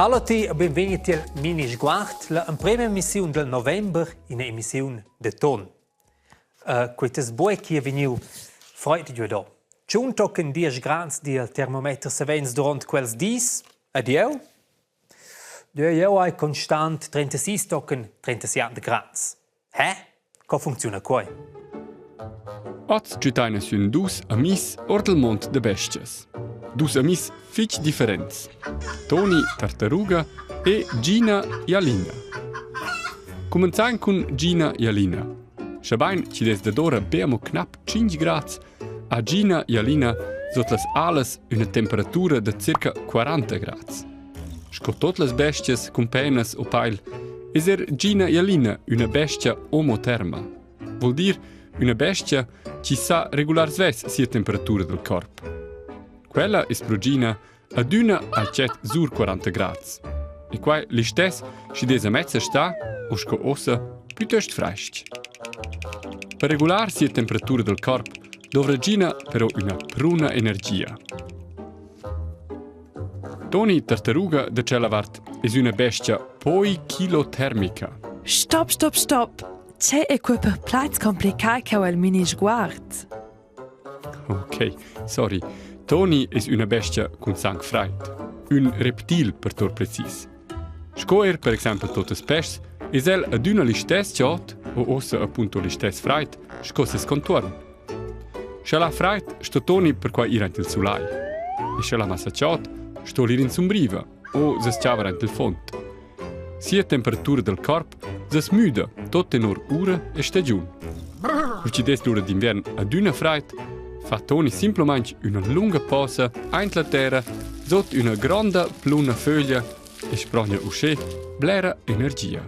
Hallo ti e benvegni tiel Mini Sguard, la emprema emissiun del november, ina emissiun de ton. Uh, quei buc chi è vegniu freud giu do. Tschun tochen diesch grads dil termometer savens duront quels dis. Ed jeu? Jeu hai constant 36 tochen 37 grads. Hä? Co funcziuna quai? Oz giudaina sün dus amis or dal mond da bestias. Dus amis fich differents. Toni Tartaruga e Gina Jalina. Cumenzain cun Gina Jalina. Schabain chi'd es dadora be amo knap 5 grads, ha Gina Jalina sot las alas üna temperatura da circa 40 grads. Sco tot las bestias cun penas o pail, es er Gina Jalina üna bestia omoterma. Vuol dir üna bestia chi sa regular svess sia temperatura del corp. Quella es pro Gina adüna al chet sur 40 grads. E quai listess schi dess a mezza stà o sco ossa plütöst fresc. Per regular sia temperatura del corp dovra Gina però üna pruna energia. Toni Tartaruga da tschella vart es üna bestia poichilotermica. Stop, stop, stop! Tge è quei per plaids complicai ch'eu el mini sguard? Ok, sorry. Toni es üna bestia cun sang fraid. Ün reptil per tor precis. Sco er per exempel totes peschs, es el adüna listess chod o ossa appunto listess fraid sco ses contuorn. Sche la fraid sto Toni perquai ir aint il sulai. E sche la massa chod sto ir in sumbriva o seschavar aint il fond. Sia temperatura del corp sas müda tot tenor ura e stagiun. Cur chi dess lura d'inviern adüna fraid, fa Toni simplamaing üna lunga posa aint la terra sot üna gronda pluna föglia e sprogna uschè blera energia.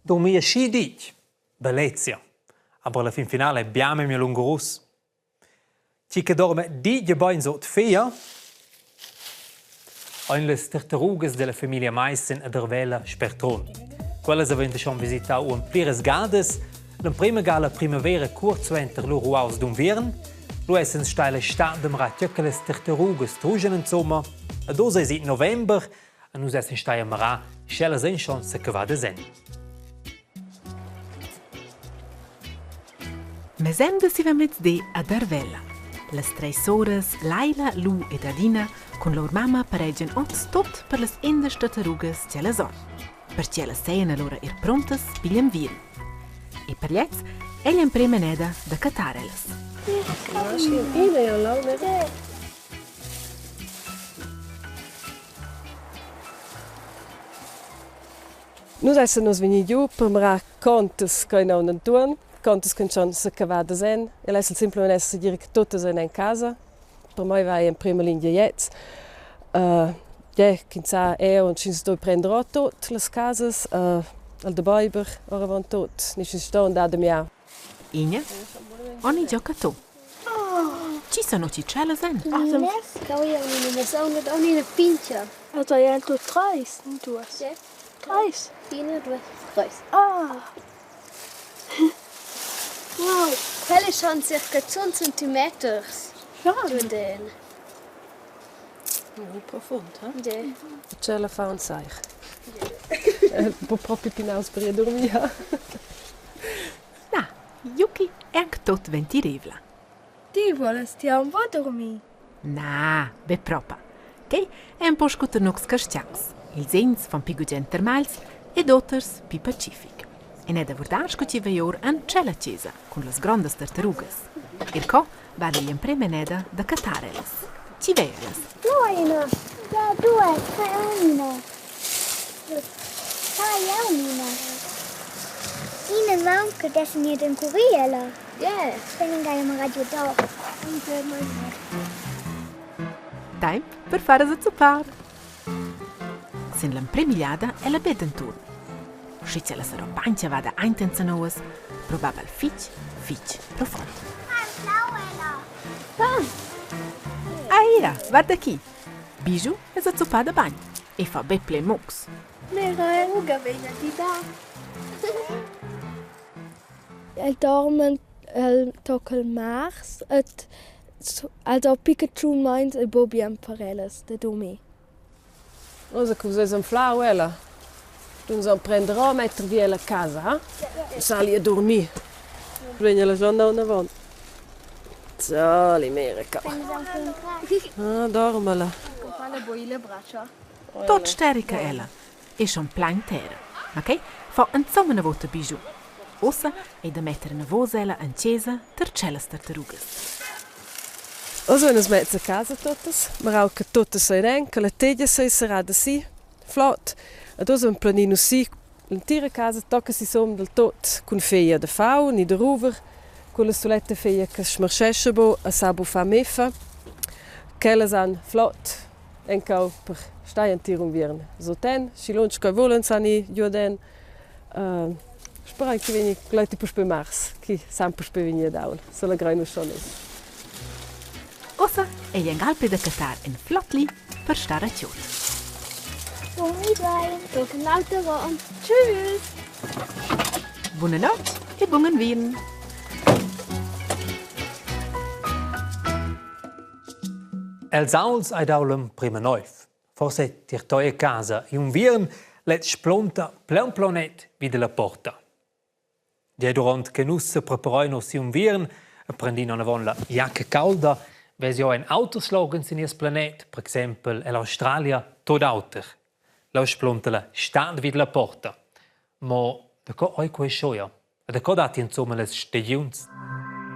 Dormir aschi ditg? Bellezia. Aber alla fin finala è bia memia lungurus. Chi che dorma ditg e bein sut fia, ein las tartarugas della famiglia Maissen a Darvella sper Trun. Quellas havein schon visitau uonn pliras gadas. L'emprema ga la primavera cuort suenter lur ruaus d'unviern. Lu essen stai la stad da marar che las tartarugas trujan insomma. Ed oz eisi november e nus essen stai a marar sch'ellas ein schon secavadas en. Mesemda sivamezdi a Darvella. Las treis soras Laila, Lu ed Adina cun lur mamma paregian oz tut per las 11 tartarugas ch'ellas han. Per ch'ellas seien allura er prontas pigl enviern. E per gliez ei l'emprema neda da cattar ellas. Nus essan nus vegni giu per mirar contas che ein aunc entuorn, contas che han secavadas en. El essel semplamein esser segir che tuttas ein en casa. Per mei va ei en prema lingia gliez. Gie, ch'ins sa era aunc sch'ins sto prender ora tut las casas, el da beiber oravon tut, ni sch'ins sto andar da miar. Ina Oni gioca tu. Chi sono tschellas en? Also ja, du treis, duas. Treis. Ina, duas, treis. Ah. Wow, quelle schon circa 10 centimeters. Schon? Den. Profund, eh? Yeah. Tschella fa un seich. Bu propi pinaus per ir a dormir. Na, Yuki è anc tot ventirevla. Ti volas ti aunc buca durmir? Na, be propa. Quei è un po sco ter nocs castians. Ils ins fan pi gugent termagls ed oters pi pacific. E n'è da vurdar sco chi vei or an tschella chesa cun las grondas tartarugas. Er co va l'emprema eneda da cattar ellas. Chi vei ellas? Due ina, ja due, tre ina. Fai ina. Ina maunca dessen ir d'encurir ella. Yeah. Temp per far a zuppar. Sin l'emprem'egliada è la bet enturn. Sche la sarà bain vada ainten zanouas, probabel fitg, fitg profund. Aira, guarda qui! Bijou es zuppada bain e fa be ple mucs. Mera ruga vegn a gidar. El dorma el tocca il mars et. Also picca tschun meins ei buca bien per ellas da durmir. Ussa che vus eis anflau ella, stuein nus emprender a metter vi ella a casa, ha? Sali a durmir. Vegn ella schon neunavon. Sali mira ca. Ah, dormala. Tot sterica ella e schon plain terra. Ma quei fa insomma una vota bijou. Ussa ei da metter enavos ella en chesa ter tschellas tartarugas. Oz vein nus mezza casa tuttas, marau che tuttas ein en, che la tegia sei serrada si, flot. Ed oz emplenin nus si l'entira casa tocca sisum dal tut cun feia da fau ni da ruver, quella suletta feia che smarschescha buc e sa buc far meffa. Quellas han flot encau per star entir unviern suten, schi lunsch che vulan san ir giuaden. Sperein che vegni gleiti puspei mars, che san puspei vegnir ad aul. Selegrein nus schon nus. Ussa ei engal pli da cattar in flot li per star a tschut. Dormi bein, tochen l'auter onn. Tschüss! Buna notg e bun unviern! Els aults ei dau l'emprema neiv. Forse tier toi a casa e unviern lez splunta pleun plaunet vi dalla porta. Gia duront che nus sepreparein oz siu unviern e prendin anavon la jacca caulda, vesi jeu en auters loghens sin nies planet, per exempel ell'Australia, tut auter. Leu splunta la stad vid la porta. Mo daco ei quei schoia? E daco datti insumma las stagiuns?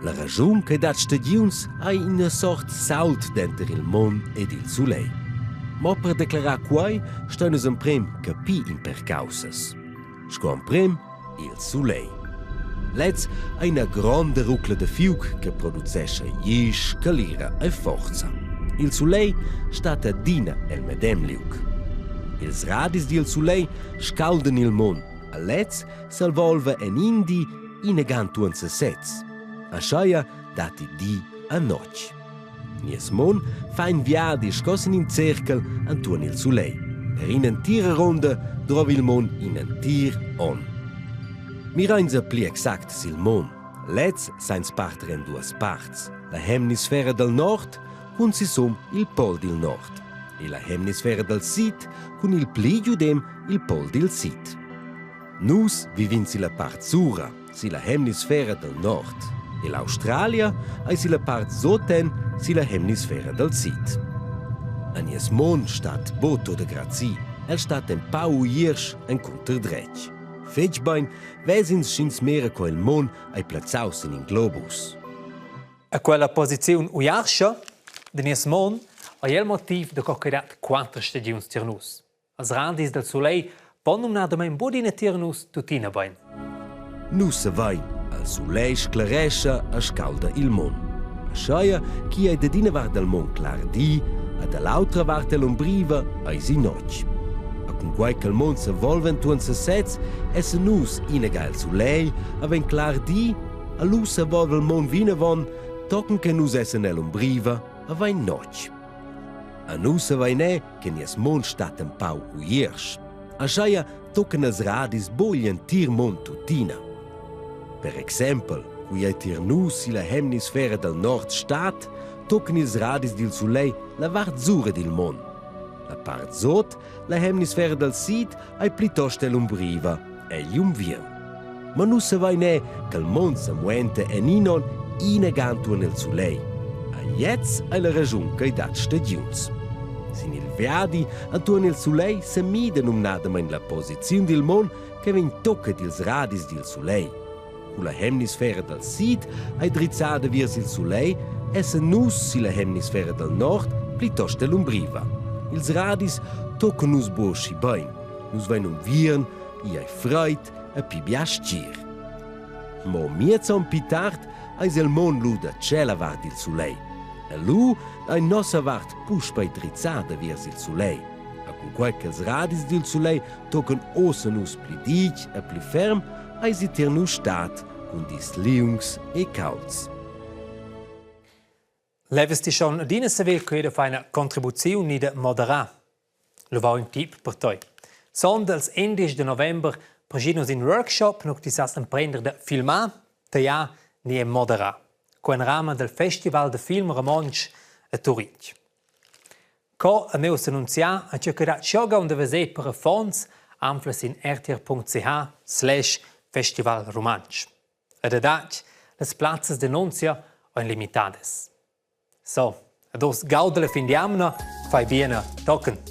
La raschun che dat stagiuns ei ina sort sault denter il mund ed il sulegl. Mo per declarar quei stein nus emprem capir in per caussas. Sco emprem il sulegl. Lez ei ina gronda rucla da fiug che producescha glisch, calira e forza. Il sulegl stat adina el medem liug. Ils radis dil sulegl scauldan il mund. A lez s'elvolva en in di inagantuan sesez. Ascheia datti di a notg. Nies mund fa in viadi sco sin in cerchel entuorn il sulegl. Per in'entira runda drova il mund in entir onn. Mirainsa pli exact sil mund. Lez sains parter en duas parts. La hemisfera dal nord cun sisum il pol dil nord e la hemisfera dal sid cun il pli giudem il pol dil sid. Nus vivin silla part sura, silla hemisfera dal nord, e l'Australia ei silla part soten, silla hemisfera dal sid. A nies mond stat Boto de Grazi. El stat empau uiersch encunter dretg. Fetg bein ves'ins sch'ins mira co il mond ei plazzaus sin in globus. E quella posiziun uiarscha da nies mond ei il motiv da co che dat quatter stagiuns tier nus. Als radis dal sulegl pon numnadamain budina tier nus tuttina bain. Nus savein, il sulegl sclarescha e scalda il mund. Ascheia chi ei dad ina vart dal mund clar di e dall'autra vart dell'umbriva eisi notg. E cunquei ch'el mund se volva entuorn sesez, essen nus inaga il sulegl, havein clar di, e lu se volva il mund vinavon, tochen che nus essen ell'umbriva, havein notg. A nus savein è che nies mund stat empau uiersch. Ascheia toccan els radis buc igl entir mund tuttina. Per exempel, cu ei tier nus silla hemisfera dal nord stat, toccan ils radis dil sulegl la vart sura dil mund. La part sot, la hemisfera dal sid, ei plitost ell'umbriva, egl unviern. Ma nus savein è ch'el mund se muenta en in onn ina ga entuorn il sulegl. A gliez ei la raschun ch'ei dat stagiuns. Sin il viadi entuorn il sulegl semida numnadamein la posiziun dil mund che vegn tocca dils radis dil sulegl. Cu la hemisfera dal sid ei drizzada viers il sulegl, essen nus silla hemisfera dal nord plitost ell'umbriva. Ils radis toccan nus buc aschi bein. Nus vein unviern, igl ei freid e pi bia stgir. Mo miez onn pli tard eis il mund lu da tschella vart dil sulegl. E lu ei nossa vart puspei drizzada viers il sulegl. E cunquei ch'ils radis dil sulegl tocan ossa nus pli ditg e pli ferm, eisi tier nus stat cun dis liungs e caulds. Levas ti schon adina saver che da far ina contribuziun ni da moderar? Lu va ün tip per tei. Sonda als 11 de november preschin nus in workshop, nu ti sas emprender da filmar, tagliar ni moderar. co en rama del Festival de film romontsch a Turitg. Co a meu s'annunziar a tgei che dat schoga da veser per affons anfla sin rtr.ch/festivalrumantsch. Ed adatg, las plazzas d'annunzia ein limitadas. So, ad oz gauda la fin d'jamna, fai bien tochen.